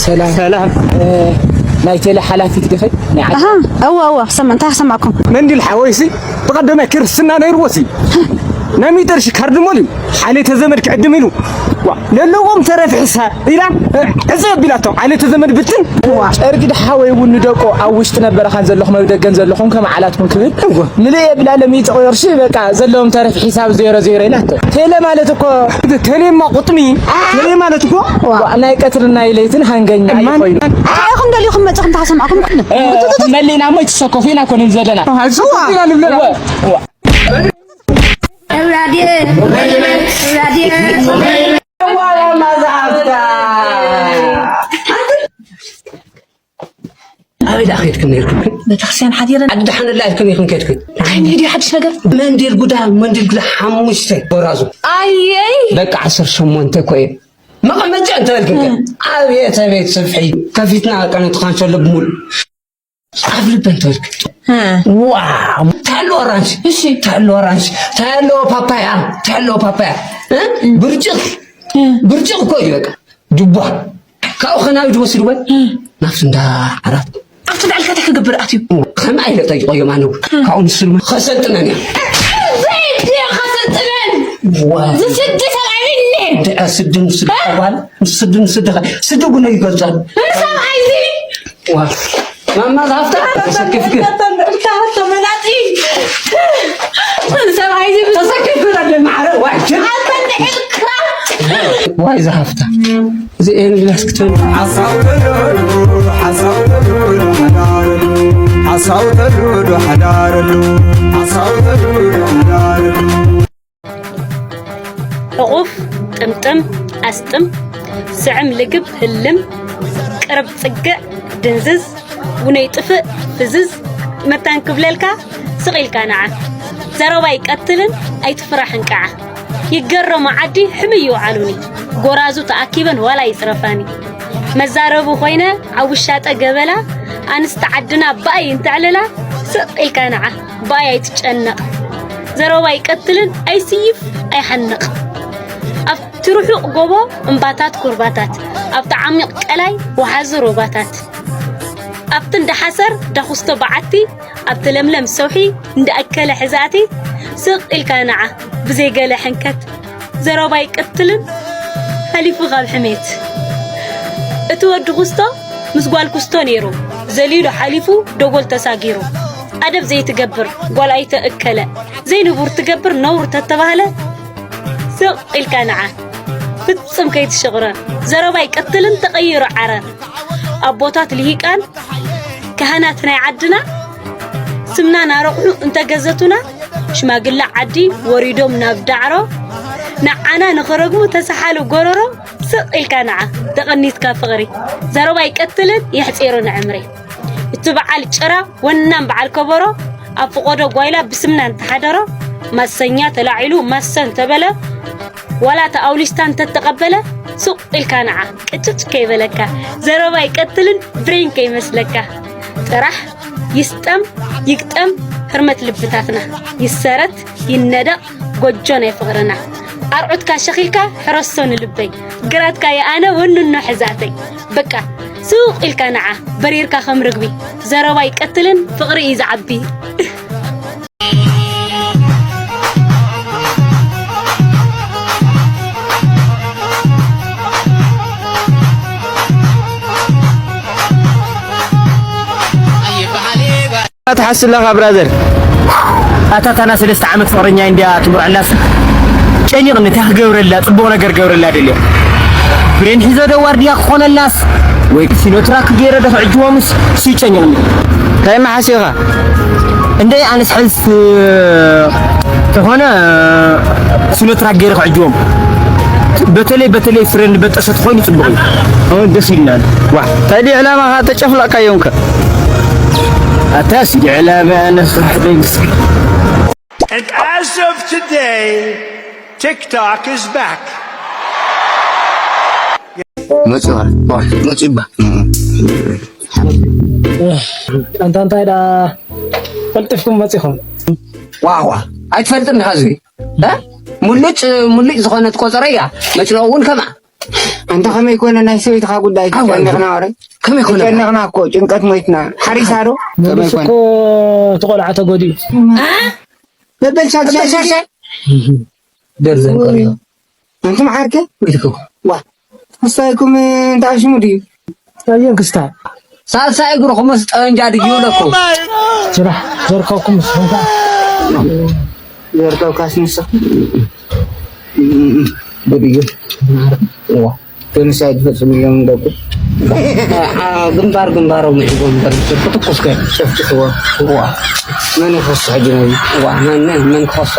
ሰላም። ሰላም። እ፣ ናይ ቴሌ ሓላፊት ዲኺ? ናይ ዓዲ? ኣሃ፣ እወ፣ እወ፣ ክሰምዕ፣ እንታይ ክሰማዕኩም? መንዲል ሓወይሲ ብቐደማይ ክርስትና ነይርዎሲ። ናይ ሚእቲ ቅርሺ ካርድ ሞልዩ። ሓለተ ዘመድ ክዕድም ኢሉ። ዋ፣ ለለዎም ተረፍ ሕሳ ኢላ፣ እ፣ ዕዘ ኣቢላቶ። ሓለተ ዘመድ ብትን። ዋ። ጨርቂ ድሓወይ እውን ንደቆ ኣብ ውሽጢ ነበረ ካን ዘለኹም ኣብ ደገን ዘለኹም ከም ዓላትኩም ክብል። እወ። ምልእ የብላ ለሚእቲ ቅርሺ በቃ ዘለዎም ተረፍ ሒሳብ ዜሮ ዜሮ ኢላቶ። ቴሌ ማለት እኮ ቴሌማ ቁጥሚ። ቴሌ ማለት እኮ ዋ። ዋ፣ ናይ ቀትርን ናይ ለይትን ሃንገኛ እዩ ማን? ኮይኑ። እንታይ ኢኹም ደሊኹም መጺኹም ተሓሰማዕኩም? እ፣ መሊና እሞ ይትሰኮፉ ኢና እኮ ንብል ዘለና። ኣይ፣ ሰኮፉ ኢና ንብል ዘለና። እወ፣ እወ። ኣበይ ደኣ ከይድክን ነይርክን? ቤተክርስትያን ሓዲረን። ዓዲ ደሓን ኣላ ኢልክን ኢኽን ከይድክን? እንታይ እንድዩ ሓድሽ ነገር? መንዲል ጉዳ፣ መንዲል ጉዳ ሓሙሽተ ጎራዙ። ኣየይ! በቃ ዓሰርተ ሸሞንተ እኮ እየ። መቐመጫ እንተበልክን ከ? እ። ኣቤት፣ ኣቤት፣ ሰፍሒ። ከፊትና በቃ ነቲ ካንሸሎ ብምሉእ። ኣብ ልበ እንተበልክን። እ። ዋው! ታሎ ኦራንጅ። እሺ። ታሎ ኦራንጅ። ታሎ ፓፓያ። ታሎ ፓፓያ። እ? እ። ብርጭቕ። እ። ብርጭቕ እኮ እዩ በቃ። ጅቧ። ካብኡ ኸናቢ ድወስድወ? እ። ናብቲ እንዳ ዓራት። ኣብቲ እንዳ ዓልካታይ ክገብር ኣትዩ? ከምኣ ኢለ ጠይቆዮም ኣነ እውን። እ። ካብኡ ንሱ ድማ ከሰልጥነን እያ። ዘይድልዮ ከሰልጥነን። ዋ። ዝስዲ ሰብኣይ እኒ። እንተ ስዲ ንስዲ እ? ተባለ፣ ንስዲ ንስዲ ኸ-፣ ስዲ እውን ይገልጻሉ። ንሰብኣይ እዚ። ዋ። ማማ ዛፍታ ተሰክፍክ። ተመላጢ። ሰብኣይ እዚ ተሰክፍክ። ማዕረ ዋይ። ኣንተ ንዕልካ። ዋይ ዛፍታ። እዚ ኤን ግላስ ክትብል። ሓሳብ ተልዕሉ፣ ሓሳብ ተልዕሉ ሓዳርሉ። ሓሳብ ተልዕሉ ሓዳርሉ። ሓሳብ ተልዕሉ ሓዳርሉ። ሕቑፍ፣ ጥምጥም፣ ኣስጥም፣ ስዕም፣ ልግብ፣ ህልም፣ ቅርብ፣ ጽግዕ፣ ድንዝዝ፣ ውነይ ጥፍእ፣ ፍዝዝ፣ መታን ክብለልካ፣ ስቕ ኢልካ ንዓ። ዘረባ ኣይቀትልን፣ ኣይትፍራሕ እንቅዓ። ይገረሙ ዓዲ ሕምይ ይውዓሉኒ፣ ጎራዙ ተኣኪበን ዋላ ይጽረፋኒ። መዛረቢ ኮይነ፣ ዓውሻጠ ገበላ፣ ኣንስቲ ዓድና ብኣይ እንትዕልላ፣ ስቕ ኢልካ ንዓ። ብኣይ ኣይትጨነቕ። ዘረባ ኣይቀትልን ኣይስይፍ ኣይሓንቕ። ኣብቲ ርሑቕ ጎቦ እምባታት ኩርባታት፣ ኣብቲ ዓሚቕ ቀላይ ወሓዚ ሩባታት፣ ኣብቲ እንዳ ሓሰር ዳኹስቶ በዓቲ፣ ኣብቲ ለምለም ሰውሒ እንዳኣከለ ሕዛእቲ፣ ስቕ ኢልካ ንዓ ብዘይ ገለ ሕንከት። ዘረባ ኣይቀትልን ሓሊፉ ካብ ሕሜት። እቲ ወዲ ኩስቶ ምስ ጓል ኩስቶ ነይሩ፣ ዘሊሉ ሓሊፉ ደጎል ተሳጊሩ። ኣደብ ዘይትገብር ጓል ኣይተእከለ፣ ዘይንቡር ትገብር ነውሪ ተተባህለ፣ ስቕ ኢልካ ንዓ ፍጽም ከይትሽቕረ። ዘረባ ኣይቀትልን ተቐይሩ ዓረ። ኣቦታት ልሂቃን ካህናት ናይ ዓድና ስምና ናረቑሑ እንተገዘቱና፣ ሽማግለ ዓዲ ወሪዶም ናብ ዳዕሮ፣ ንዓና ንኽረግሙ ተሰሓሉ ጎረሮ፣ ስቕ ኢልካ ንዓ ተቐኒትካ ፍቕሪ። ዘረባ ኣይቀትልን የሕጺሩ ንዕምሪ። እቲ በዓል ጭራ ወናም በዓል ከበሮ፣ ኣብ ፍቖዶ ጓይላ ብስምና እንተሓደሮ፣ ማሰኛ ተላዒሉ ማሰ እንተበለ፣ ዋላ እቲ ኣውሊስታ እንተተቐበለ፣ ሱቕ ኢልካ ንዓ፣ ቅጭጭ ከይበለካ። ዘረባ ኣይቀትልን ብሬን ከይመስለካ። ጥራሕ ይስጠም ይግጠም ህርመት ልብታትና፣ ይሰረት ይነደቕ ጎጆ ናይ ፍቕርና። ኣርዑትካ ሸኺልካ ሕረሶ ንልበይ፣ ግራትካ የኣነ ወንኖ ሕዛተይ። በቃ ሱቕ ኢልካ ንዓ፣ በሪርካ ከም ርግቢ። ዘረባ ኣይቀትልን ፍቕሪ እዩ ዝዓቢ። ትሓስለኻ ብራዘር? ኣታ ታና ሰለስተ ዓመት ፍቕረኛ እንድያ ትምርዐላስ ጨኒቕኒ። እንታይ ክገብረላ? ጽቡቕ ነገር ገብረላ ደልየ። ብሬን ሒዘ ዶ ዋርድያ ክኾነላስ ወይ ሲኖትራክ ገይረ ዶ ክዕጅቦምስ? እሱ ይጨኒቕኒ። እንታይ መሓሲኻ? እንደ ኣነስ ሕልፍ ተኾነ ሲኖትራክ ገይረ ክዕጅቦም። በተለይ፣ በተለይ ፍሬንድ በጠሰት ኮይኑ ጽቡቕ እዩ። ኣሁን ደስ ይላል። ዋ፣ እንታይ ድዩ ዕላማኻ? ተጨፍለቕካዮም ከ? ኣታ ሲዲ ዕላማ ነስራሕ ደንግስ። And as of today, TikTok is back. መጽዋ፣ ዋ፣ መጽባ። ኣንታ እንታይ ደኣ ቀልጢፍኩም መጺኹም? ዋዋ፣ ኣይትፈልጥን ዲኻ እዚ? እ? ሙልጭ፣ ሙልጭ ዝኾነት ቆጸራ እያ። መጭረኡ እውን ከምኣ። ኣንታ ከመይ ኮነ ናይ ሰበይትኻ ጉዳይ? ኣዋ፣ ተጨኒቕና ወረ። ከመይ ኮነ? ተጨኒቕና እኮ፣ ጭንቀት ሞይትና። ሓሪሳ ዶ? ከመይ መሊሱ ኮነ? እኮ እቲ ቆልዓ ተጎዲኡ። በበል ሻርሻር። በበል ሻርሻር። ደርዘን ቆልዓ። ኣንቱም ዓርከ? ሞይትኩ። ዋ። ክስታይኩም እንታይ ሽሙ ድዩ? ኣየን ክስታይ። ሳልሳይ እግሩ ክመስ ጠበንጃ ድዩ ለኩ? ስራሕ ዘርከብኩም ስሕንካ። ዘርከብካስ ንስኻ። ጉድ እዩ። እዋ። ጀኖሳይድ ፈጽሙ እዮም ደቁ። አ፣ ግንባር ግንባሮም ሒዞም ደርሱ ክትኩስ ከ ጨፍጭፍዎ። እዋ። መን ይኸሱ ሕጂ ነዚ? እዋ፣ መን፣ መን፣ መን ክኸሶ?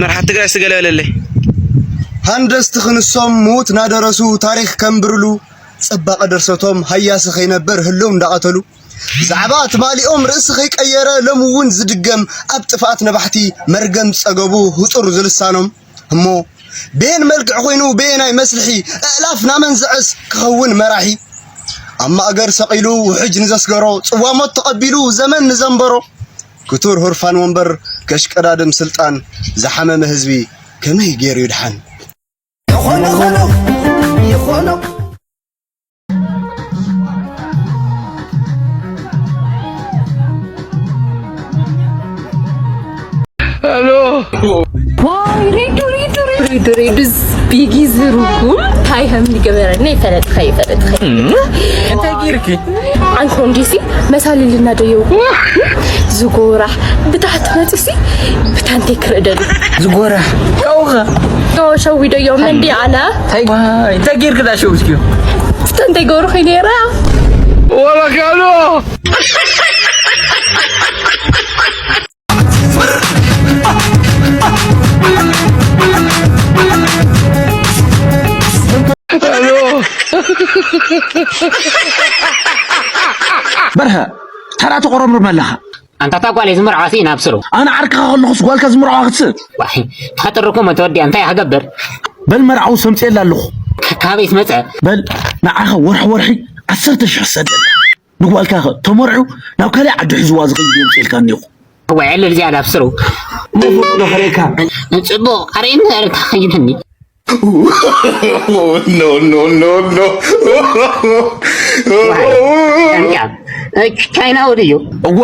መርሓት ትግራይ ስገለ በለለይ። ሃንደስቲ ክንሶም ምዉት ናደረሱ ታሪኽ ከንብርሉ፣ ጽባቐ ደርሰቶም ሃያሲ ከይነበር ህልው እንዳቐተሉ፣ ዛዕባ ትማሊኦም ርእሲ ከይቀየረ ሎም እውን ዝድገም ኣብ ጥፍኣት ነባሕቲ መርገም ጸገቡ ህጹር ዝልሳኖም እሞ ቤን መልክዕ ኮይኑ ቤናይ መስርሒ ኣእላፍ ናመንዝዐስ ክኸውን መራሒ ኣብ ማእገር ሰቒሉ ውሕጅ ንዘስገሮ ጽዋ ሞት ተቐቢሉ ዘመን ንዘንበሮ ክቱር ሁርፋን ወንበር ከሽቀዳድም ስልጣን ዝሓመመ ህዝቢ ከመይ ገይሩ ይድሓን? ይኾኖ ኾኖ ይኾኖ ሄሎ ዋይ ሪዱ ሪዱ ሪዱ ሪዱ ሪዱ ሪዱ ቢጊ ዝሩጉም ታይ ከም ዝገበረኒ ይፈለጥኸ ይፈለጥኸ እንታይ ጌርኪ? ዓንኮ እንዲሲ መሳልልና ደየው ዝጎራሕ ብታሕቲ መፅሲ ብታንቴ ክርእ ደሉ ዝጎራሕ ካውኸ ሸዊደዮ መንዲ ኣነ እንታይ ጌርክ ዳሸው እስኪ ብታንቴ ገብርኺ ነይራ ወረካሎ በርሀ ተራ ተቆረምርም ኣለኻ። ኣንታ እታ ጓል እየ ዝምርዓዋ ስኢና ኣብስሩ። ኣነ ዓርክኻ ከለኹስ ጓልካ ዝምርዓዋ ክትስእ። ዋይ፣ ተፈጥርኩም ተወዲኣ እንታይ እያ ክገብር? በል መርዓዊ ሰምፅየላ ኣለኹ። ካበይ ትመፀ? በል ንዓኻ ወርሒ ወርሒ ዓሰርተ ሽሕ ክሰደላ። ንጓልካ ኸ ተመርዑ ናብ ካልእ ዓዲ ሒዝዋ ዝኸይድ የምፅኤልካ እኒኹ። ዋይ ዕልል ዝያዳ ኣብስሩ። ነፈጥኖ ከሬካ ፅቡቕ ኣርእየኒ ኣረካ ኸይደኒ no, no, no, no. ቻይናዊ ድዩ? እወ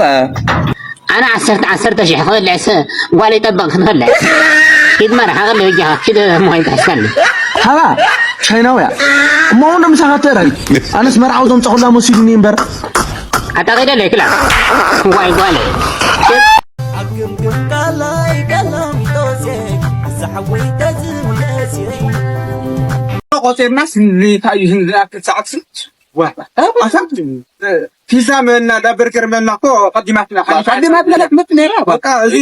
ኣነ ዓሰርተ ዓሰርተ ሽሕ ክበልዕስ ጓለይ ጠበቕ ክትበልዕ ኪድ መርሓ ቐለ በጃኻ ኪድ ሞይ ትሕስከኒ ሃባ ቻይናውያ እሞ እውን ምሳኻ ተራይ ኣነስ መርዓዊ ዘምፀኹላ መሲሉኒ እምበር ኣታ ኸይደለይ ክላ ዋይ ጓለይ ኣግምግም ቃላይ ቀላሚጦሴ ዝሓወይ ተዝምለሴ ቆፂርናስ እንታይ እዩ ህንዝኣ ክሳዕት ስልት ኣሳብ ፒዛ መና ዳበርገር መና እኮ ቀዲማትና ቀዲማትና ክትመጽእ ነይራ በቃ እዚ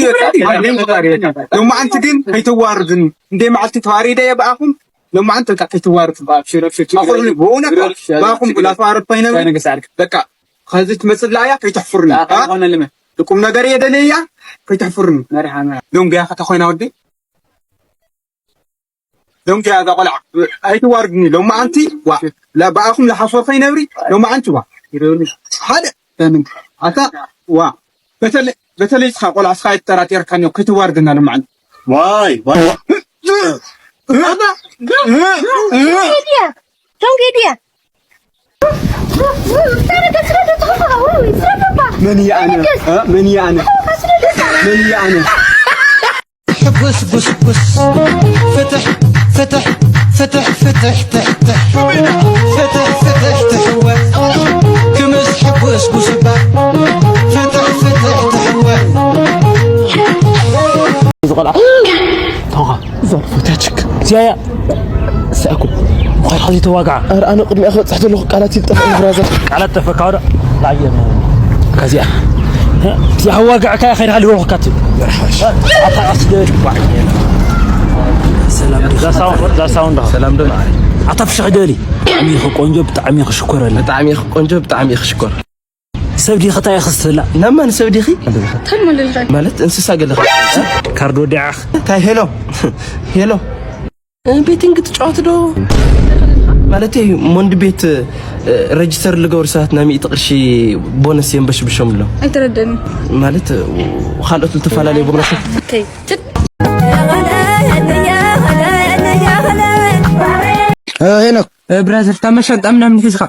ሎማዓንቲ ግን ከይተዋርድን እንደ መዓልቲ ተዋሪደ እየ ብኣኹም ሎማዓንቲ በቃ ከይተዋርድ ብእውነት ብኣኹም ላተዋረድ ኮይነ በቃ ከዚ ትመፅእ እያ ከይተሕፍሩኒ ቁም ነገር እየ ደልየ እያ ከይተሕፍሩኒ ዶንግያ ከተኮይና ወዲ ዶንግያ እዛ ቆልዓ ኣይትዋርድኒ ሎማዓንቲ ዋ ብኣኹም ላሓፈር ከይነብሪ ሎማዓንቲ ዋ ሓደ ኣታ ዋ በተለይ እስኻ ቆልዓ እስኻ ኣይተጠራጢርካኒ ከይትዋርድና ሎማዓንቲ ዋይ ዋይ Don't get there. መን እየ ኣነ መን እየ ኣነ መን እየ ኣነ ሕጉስ ጉስጉስ ፍትሕ ፍትሕ ፍትሕ ፍትሕ ትሕትሕ ፍትሕ ፍትሕ ትሕወ ክምስ ሕጉስ ጉስባ ፍትሕ ፍትሕ ትሕወ ዝቆልዓ ተውኻ ዘርፎታችክ እዚኣያ ሰእኩ ምዃድ ሓዚ ተዋግዓ ኣረ ኣነ ቅድሚኣ ክበፅሕ ዘለኹ ቃላት ይጠፍእ ብራዘር ቃላት ጠፈካ ወደ ላየን ከዚኣ እዚኣ ዋግዕካ ከይድካ ልበልኩካ ትብል ኣታ ኣስደድ ሰላም ዶ ኣታ ፍሽሕ ደሊ ብጣዕሚ ኢኺ ቆንጆ ብጣዕሚ ኢኺ ሽኮረላ ብጣዕሚ ኢኺ ቆንጆ ብጣዕሚ ኢኺ ሽኮር ሰብ ዲኺ እንታይ ኢኺ ዝትብላ? ነመን ሰብ ዲኺ? ማለት እንስሳ ገለኻ? ካርድ ወዲዓኽ? እንታይ ሄሎ ሄሎ ቤቲንግ ትጫወት ዶ? ማለት እዩ። ሞንድ ቤት ረጅስተር ልገብሩ ሰባት ናይ ሚእቲ ቅርሺ ቦነስ የንበሽብሾም ኣሎ። ኣይተረደኒ። ማለት ካልኦት ዝተፈላለዩ ቦነስ ሄኖክ፣ ብራዘር፣ ታመሻ ጣምና ምን ሒዝኻ?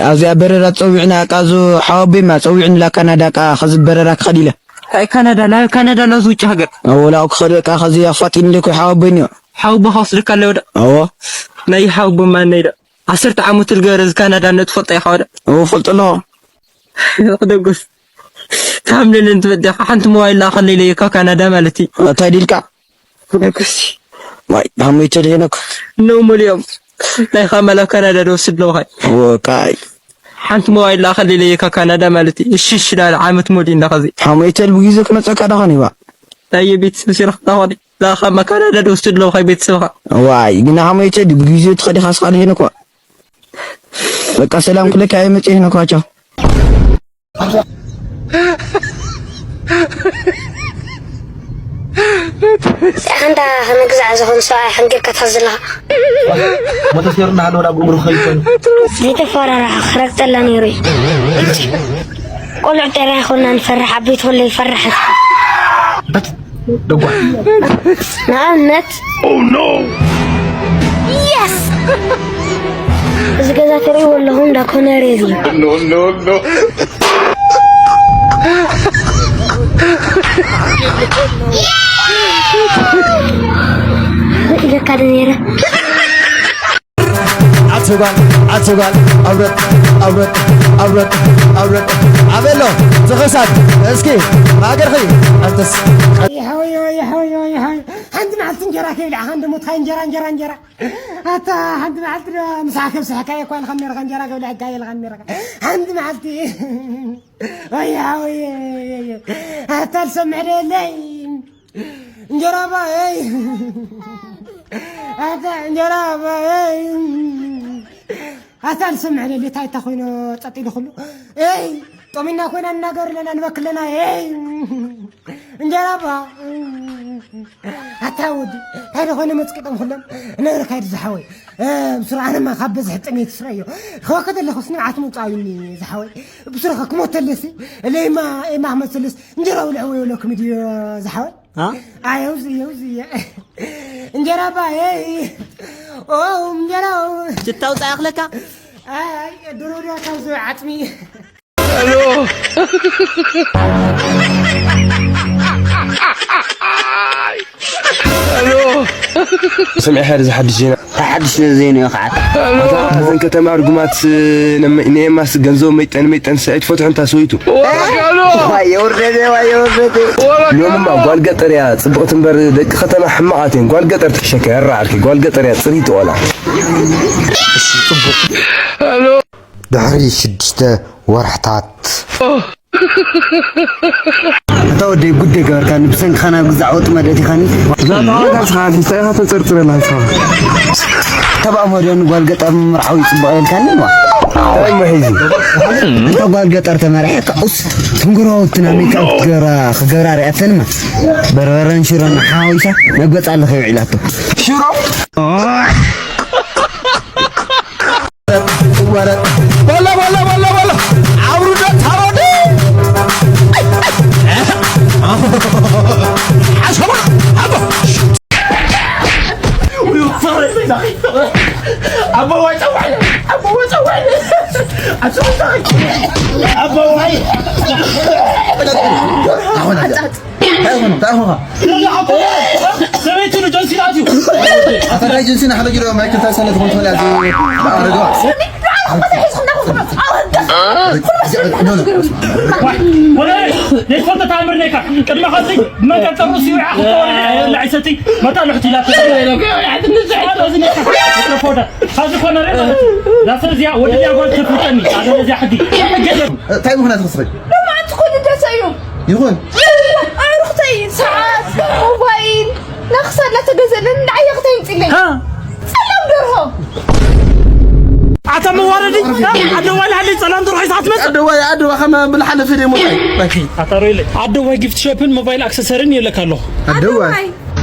ኣብዚኣ በረራ ጸዊዕና፣ ቃዙ ሓወቦይማ ጸዊዕኒ ላ ካናዳ፣ ቃ ኸዚ በረራ ክኸድ ኢለ። ካይ ካናዳ፣ ላ ካናዳ፣ ላ ውጭ ሃገር። ወላ ክኸድ፣ ቃ ኸዚ ኣፋጢን ልኩ ሓወቦይ ኒዮ። ሓወቦኻ ወስደካ ኣለዎ ዶ? ኣዎ። ናይ ሓወቦ ማነይ ዶ? ዓሰርተ ዓመት ልገበረ እዚ ካናዳ ነጥ ፈልጣ ኢኻ ወደ? ኣዎ፣ ፈልጦ ኣለኹ። ደጎስ። ታምሌልን ትበዲኻ ሓንቲ ሞባይል ለኣኸለይ ለየካ ካናዳ ማለት እዩ። እንታይ ዲልካ? ደጎስ። ማይ፣ ሃሞይ ተደሄነኩ። ነው ሞሊዮም። ናይ ኻማላ ካናዳ ዶ ወስድ ለውኻይ? ወቃይ። ሓንቲ ሞባይል ለኣኸለይ ለየካ ካናዳ ማለት እዩ። እሺ፣ እሺ፣ ዳር ዓመት ሞዲ እንዳኸዚ። ሃሞይ ተል ብጊዜ ክመጸካ ዳኸን ይባ። ናይ ቤተሰብ ሲረኽ ዳኸኒ። ላኻ መካና ዶ ውስድ ሎ ኻይ ቤተሰብኻ። ዋይ፣ ግና ሃሞይተ ድብጊዜ ትኸዲ ኻስኻ ልሄነኳ። በቃ ሰላም ክለካ ኣይመጽእ ነኳቻ። ኣንታ ከመግዛዕ ዝኾን ሰብኣይ ሓንጊርካ ትኸዝለኻ። ሞተር ሴሩ እናሃለወ ናብ ጉምሩክ ኸይድ ኮይኑ። ዘይተፈራራሕ ክረግጠላ ነይሩ እዩ። ቆልዑ ጥራይ ይኾንና ንፈርሕ፣ ዓበይቲ ኩሉ ይፈርሕ። በት ደጓ ንኣብነት የስ እዚ ገዛ ትርእይዎ ኣለኹም እንዳ ኮነሬ እዩ። ኢለካ ዶ ነይረ። ኣትጓል ኣትጓል ኣብረጥ ኣብረጥ ኣብረጥ ኣብረጥ ኣበሎ ዝኸሳድ እስኪ ማገርኺ ኣንተስ ይሓወዮ ይሓወዮ ይሓወዮ ሓንቲ መዓልቲ እንጀራ ከይብላዕኻ እንደ ሞትካ እንጀራ እንጀራ እንጀራ ኣታ ሓንቲ መዓልቲ ዶ ምሳሕ ከብስሐካ እየ እኳ ኢልካ ነርካ እንጀራ ከብልዐካ እየ ኢልካ ነርካ ሓንቲ መዓልቲ ወይ ሓወየ ኣታ ልሰምዕ ዶ የለይ እንጀራ ባየይ ኣታ እንጀራ ባየይ ኣታ ልሰምዕ ደሊ እንታይ እታ ኮይኖ ጸጥ ኢሉ ኩሉ ኤይ ጦሚና ኮይና እናገሩ ኣለና ንበክ ኣለና ኤይ እንጀራ ባ ኣታ ወዲ እንታይ ዶ ኮይነ መጽቂጦም ኩሎም ነርካ ይድ ዝሓወይ ብስሩ ኣነማ ካብ በዝሒ ጥሜት ስረዮ ከወከ ዘለኹስ ንብዓት ምውጻዩኒ ዝሓወይ ብስሩ ክሞተለሲ ለይማ ኤማ ክመሰለስ እንጀራ ውልዕ ወይ ወለኩም ድዮ ዝሓወይ ኣየውዝ የውዝ እየ እንጀራ ባየ ኦ እንጀራ ሽታው ጻ ያኽለካ ኣይ ድሮ ድያ ካብ ዝብዕ ዓጽሚ ስምዒ ሓደ ዝሓድሽ ዜና ሓድሽ ዜና እዩ ከዓ እዘን ከተማ ርጉማት ንኤማስ ገንዘቡ መይጠን መይጠን ስዒድ ፈትሑ እንታ ሰዊቱ የውረደ የውረደ ሎምማ ጓል ገጠር እያ ጽብቕቲ እምበር ደቂ ከተማ ሕማቓት እየን ጓል ገጠር ትሕሸካ የራዓልኪ ጓል ገጠር እያ ጽሪት ቆላ ድሕሪ ሽዱሽተ ወርሕታት እታ ወደይ ጉድ ገበርካኒ ብሰንክኻ ናብ ግዛዕ ወጥመድ ኣእቲኻኒ እዛ ተቓዋታ ስኻ ኣልሒዝታ ኢኻ ተጸርጽረላ ስኻ ተባእሞ ዶ ንጓል ገጠር ምምርዓው ይጽቡቕ የልካኒ ዋ እንታይ እሞ ሒዙ እታ ጓል ገጠር ተመርዐ ካኡስ ትንግሮ ወትና ሜካፕ ክትገብራ ክገብራ ሪኣተንማ በርበረን ሽሮን ሓዋዊሳ ናብ ገጻ ኣለኸ ውዒላቶ ሽሮ ወረድ በላ በላ በላ በላ አውርደ ታሮድ አሸባ አቦ አቦ ወጨዋለ አቦ ወጨዋለ አቦ ወይ አሁን አሁን ሰበይቱ ንጆንሲን ኣትዩ ኣፈላይ ጅንስን ሓደ ጊሎ ማይክል ታይሰን ትኾን ትኾን ያዚ ኣረዶ ወላሂ ዘይትፈልጦ ተኣምር ነካ ቅድሚ ኸዚ ብመንቀርቀሩ ሲዊዓ ክተወርደ ኣይበላ ኣይሰቲ መታ ልሕቲ ኢላ ተሰ ዚ ነካ ፎዳ ኻዚ ኮነ ረ ዛሰብ እዚኣ ወዲ ዲያ ጓል ተፍልጠኒ ኣነ ነዚኣ ሕጊ ሕገ እንታይ ምኽንያት ክስፈይ ሎማዓንቲ ኩሉ ደሰ እዩ ይኹን ኣዕሩኽተይ ሰዓት ሞባይል ናኽሳላ ተገዘለን ንዓያ ክተይምፅለይ ፀላም ደርሆ ኣታ መዋረዲ ኣደዋይ ልሃለይ ፀላም ደርሆ ይስዓት መፅ ኣደዋይ ኣደዋ ከማ ብልሓለፈ ደሞ ኣታ ሮይለይ ኣደዋይ ጊፍት ሸፕን ሞባይል ኣክሰሰርን ይብለካ ኣለኹ ኣደዋይ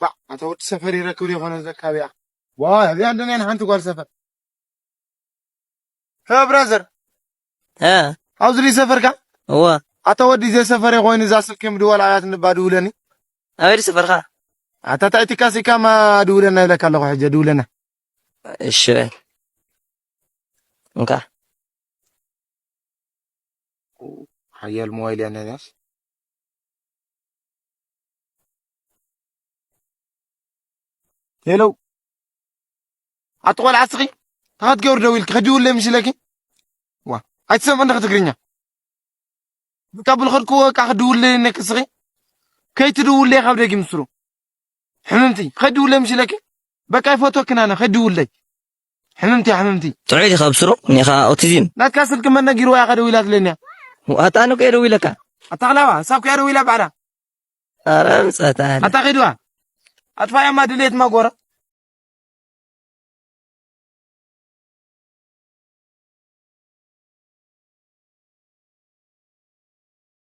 ባዕ ኣታ ወዲ ሰፈር ይረክብ ይኾነ ዘካብያ። ዋ እዚኣ እንደኔ ሓንቲ ጓል ሰፈር። ሄ ብራዘር፣ እ ኣብዚ ድዩ ሰፈርካ? እወ። ኣታ ወዲ ዘይ ሰፈር ኮይኑ እዛ ስልኪ ምድዋል ኣያት እንባ ድውለኒ። ኣበይ ድዩ ሰፈርካ? ኣታ ታይቲካ ሲካ ማ ድውለና ይለካ ኣለኹ ሕጂ ድውለና። እሺ በል። እንካ። ሓያል ሞባይል እያ ነዚኣስ። ሄሎ ኣቲ ቆልዓ እስኺ እንታይ ክትገብሪ ደው ኢልኪ? ከድውለይ ምስ ኢለኪ ዋ ኣይትሰምዕን ዲኺ ትግርኛ? በቃ ብልኸድክዎ በቃ ክድውለይ ነክ እስኺ ከይትድውለይ ካብ ደጊ ምስሩ ሕምምቲ ከድውለይ ምስ ኢለኪ በቃ ይፈትወክን ኣነ ከድውለይ ሕምምቲ ሕምምቲ ጥዑይ ዲኻ ብስሩ ኒኻ ኦቲዝም ናትካ ስልኪ መን ነጊርዋ እያ ከደው ኢላትለኒ እያ ኣታ ኣነ እኮ እየ ደው ኢለካ ኣታ ክላባ ሳብ ከያ ደው ኢላ ባዕላ ኣረ ምጸታ ኣታ ከይድዋ ኣጥፋያማ ድሌት ማጎረ